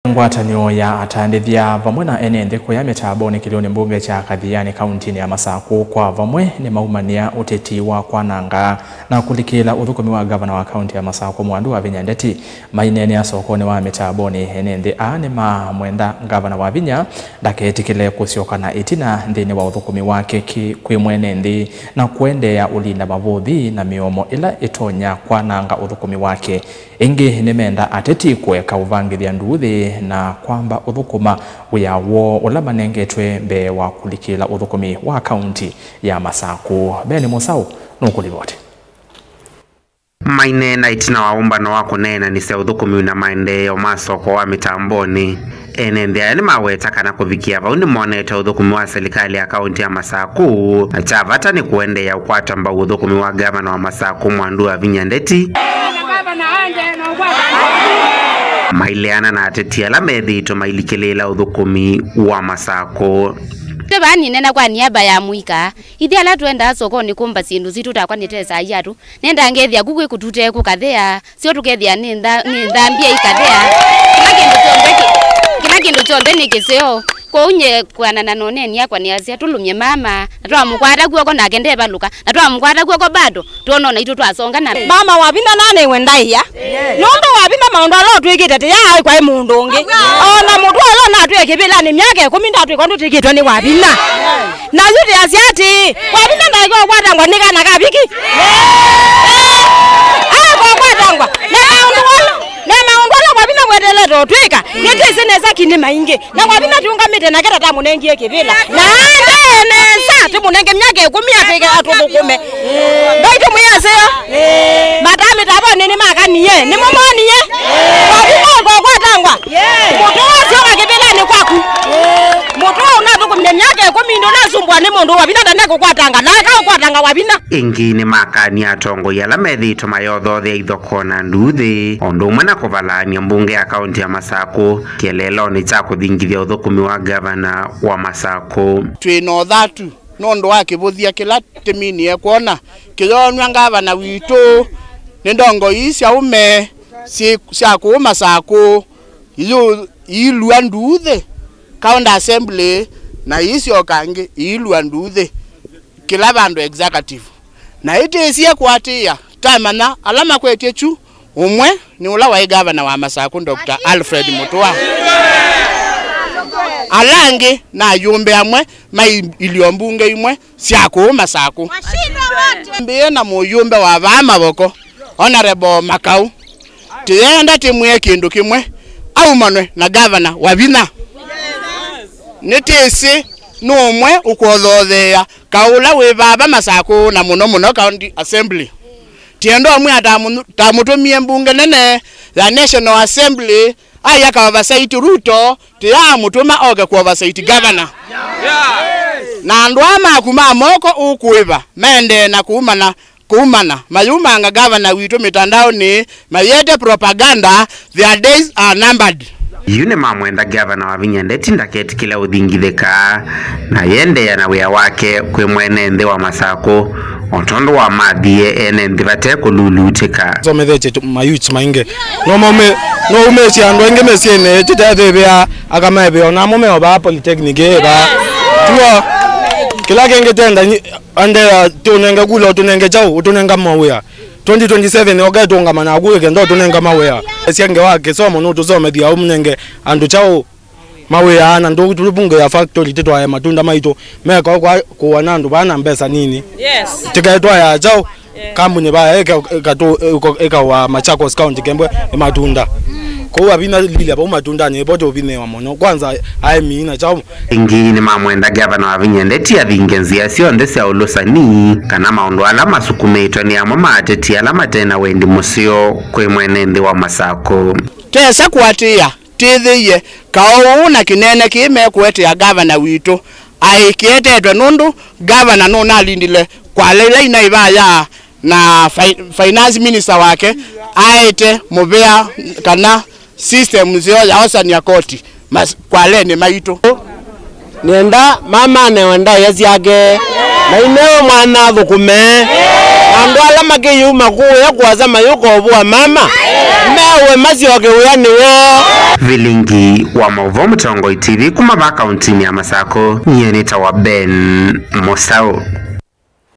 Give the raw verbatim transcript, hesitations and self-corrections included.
Ngwatanĩo ya atandĩthya vamwe na ene nthĩ kũya mĩtambonĩ kĩlĩonĩ mbunge kya Kathiani kauntinĩ ya Masakũ kwa vamwe nĩmaumany'a ũteti wa kwananga na kũlikĩla ũthũkũmi wa ngavana wa kaunti ya Masakũ Mwandu Wavinya Ndeti. Maineenea sokonĩ wa mĩtambonĩ, ene nthĩ aa nĩmamwenda ngavana Wavinya ndaketĩkĩle kũsyoka na ĩtina nthĩnĩ wa ũthũkũmi wake ki-, kwĩ mwene nthĩ na kũendeea ũlinda mavũthi na mĩomo ĩla ĩtonya kwananga ũthũkũmi wake. Ĩngĩ nĩmenda ateti kũeka ũvangĩthya nduuthĩ na kwamba ũthũkũma wĩa woo ũla manengetwe mbee wa kũlikĩla ũthũkũmi wa kaunti ya Masakũ. Ben Mũsaũ nũkũlivoti. Maineena ĩtina wa ũmbano wa kũneenanĩsya ũthũkũmi na maendeeo ma soko wa mĩtambonĩ, ene nthĩ aya nĩmaweta kana kũvikĩa vau nĩmonete ũthũkũmi wa silikalĩ ya kaunti ya Masakũ, na kya vata nĩ kũendeea ũkwata mbau ũthũkũmi wa ngavana wa Masakũ Mwandu Wavinya Ndeti. Maileana na ateti ala methĩĩtwe mailikĩlĩĩla ũthũkũmi wa Masakũ. Tũvaa nĩnena kwa niaba ya mũika, ithyĩ ala tũendaa sokonĩ kũmba syĩndũ sitũ takwa nĩtesaa iatũ, nenda ngethĩa ku kwĩ kũtute kũkathea, syo tũkethĩa nĩ ntha-, nĩ nthambia ikathea. Kĩla kĩndũ kyonthe kĩ-, kĩla kĩndũ kyonthe nĩ kĩseo. Kwoou nye kwanana na ũneeni akwa nĩasya, tũlũmye mama, na twamũkwata kw'oko nake ndevalũka, na twamũkwata kw'oko bado, twona naitũ twasonga na. Mama Wavinya nanĩwe ndaĩa. Nũndũ Wavinya maũndũ ala ũtwĩkĩte tĩyaaĩ kwaĩ mũndũ ũngĩ. O na mũtwe ũla ũnatwĩe kĩvĩlanĩ myaka ĩkũmi ndatwĩka ũndũ twĩkĩtwe nĩ Wavinya. Na yu tĩasya atĩĩ, Wavinya ndaĩka ũkwatangwa nĩ kana ka viki? Aĩka ũkwatangwa. Na maũndũ ala, na maũndũ ala Wavinya wetelete ũtwĩka, nĩtwĩsĩ nesa ki nĩ maingĩ. Na Wavinya tũũngamĩte nake tatamũnengie kĩvĩla. Na aendee nesa, tũmũnenge myaka ĩkũmi atwĩke atũthũkũme. Ngai tũmwĩaseo. Mataa mĩtavonĩ nĩmakanie, nĩmũmonie. Wavinya ũkwatangwa. Mũtwe ũcio wa kĩvĩlanĩ kwaku. Mũtwe ũnathũkũmie myaka ĩkũmi ndũnasumbwa nĩ mũndũ Wavinya ndandekũkwatanga, na eka ũkwatanga Wavinya. Ĩngĩ nĩmakanie atongoi ala methĩĩtwe mayothothea ithokoo na nduuthĩ, o ũndũ ũmwe na kũvalaany'a mbunge ya kaunti ya Masakũ kĩeleelonĩ kya kũthingithya ũthũkũmi wa ngavana wa Masakũ. Twĩ na ũthatu nũndũ wa kĩvũthya kĩla tĩminie kwona kĩyoonw'a ngavana witũ nĩ ndongoi ii sya ũme syĩ, sya kũũ Masakũ, yu iilua nduuthĩ County Assembly, na iisyoka angĩ iilua nduuthĩ kĩla vandũ executive. Na ĩtĩsie kũatĩĩa, tamanya ala makwetye kyu, ũmwe nĩ ũla waĩ ngavana wa Masakũ, Doctor Alfred Mutua. Ala angĩ na ayumbe amwe mai ilio mbunge imwe sya kũũ Masakũ. Mbĩe na mũyumbe wa vaa Mavoko, Honorable Makau. Tĩyenda tĩmwĩe kĩndũ kĩmwe, aumanwe na ngavana Wavinya. Nĩtĩsĩ nũmwe ũkũthootheea kaũ ũla wĩ vava Masakũ na mũno mũno County Assembly. Tĩenda ũmwĩa tamũ-, tamũtũmie mbunge nene ya National Assembly, aĩ aka oversight Ruto, tĩyaamũtũma oke kũ oversight governor. Na andũ aa maku ma moko ũkũĩva maendee na kũumana, kũumana mayumanga governor witũ mĩtandaonĩ mayĩete propaganda, their days are numbered. Yu nĩmamwenda ngavana Wavinya Ndeti ndaketĩkĩle ũthingithĩka na yendeea na wĩa wake kwĩ mwene nthĩ wa Masakũ, o tondũ wamathie ene nthĩ vate kũlulutĩka. Somethetye mayuti maingĩ. No maume-, no umĩsye andũ aingĩ mĩsyĩnĩ, tũtethĩvĩa aka mevĩa, o namo me o vaa polytechnic ĩ vaa. Tuo, kĩla kĩngĩ tenda nyi-, andea tũnenge kula, ũtũnenge kyaũ, ũtũnenga mawĩa. Twenty twenty-seven oke tũngama naku wĩke ndo tũnenga mawĩa. Esya ngewa kĩsomo nũtũsomethya ũmũnenge andũ kyaũ. Mawĩa na ndũku tũlĩvungĩa factory tĩtwae matunda maitũ meka kwa kũwa na andũ vaa na mbesa nini. Yes. Tĩkaetwae kyaũ. Kambuni vaya ĩka-, ĩkatũ-, ĩko-, ĩkawa Machakos County kembwe nĩ matunda. Kũu Wavinya lilia vau matundanĩ ĩvo tũvinĩwa mũno. Kwanza aemi na kyaũ. Ĩngĩ nĩmamwenda ngavana Wavinya Ndeti avinge nzĩa syonthe sya ũlũsani kana maũndũ ala masukumĩtwe nĩ amwe ma ateti ala mate na wendi mũseo kwĩ mwene nthĩ wa Masakũ. Tesa kũatĩĩa. Tĩthĩie kaũ ũũ na kĩnene kĩĩ mekũetea ngavana witũ aĩ kĩetetwe, nũndũ ngavana nũnalindile kwala ila inaĩ vaya na fi-, finance minister wake aete mũvea kana system nzeo ya osania koti mas-, kwalenĩ maitũ. Nĩenda mama anewe ndaĩa syake, na inewe mwana athũkũme, na Andũ ala makĩyuma kũũya kũasa mayũka ũvũa mama, mewe masyoke wĩanĩ woo. Vilingi wa maũvoo Mũtongoi T V kuma vaa kauntinĩ ya Masakũ, nyie nĩtawa Ben Mũsaũ.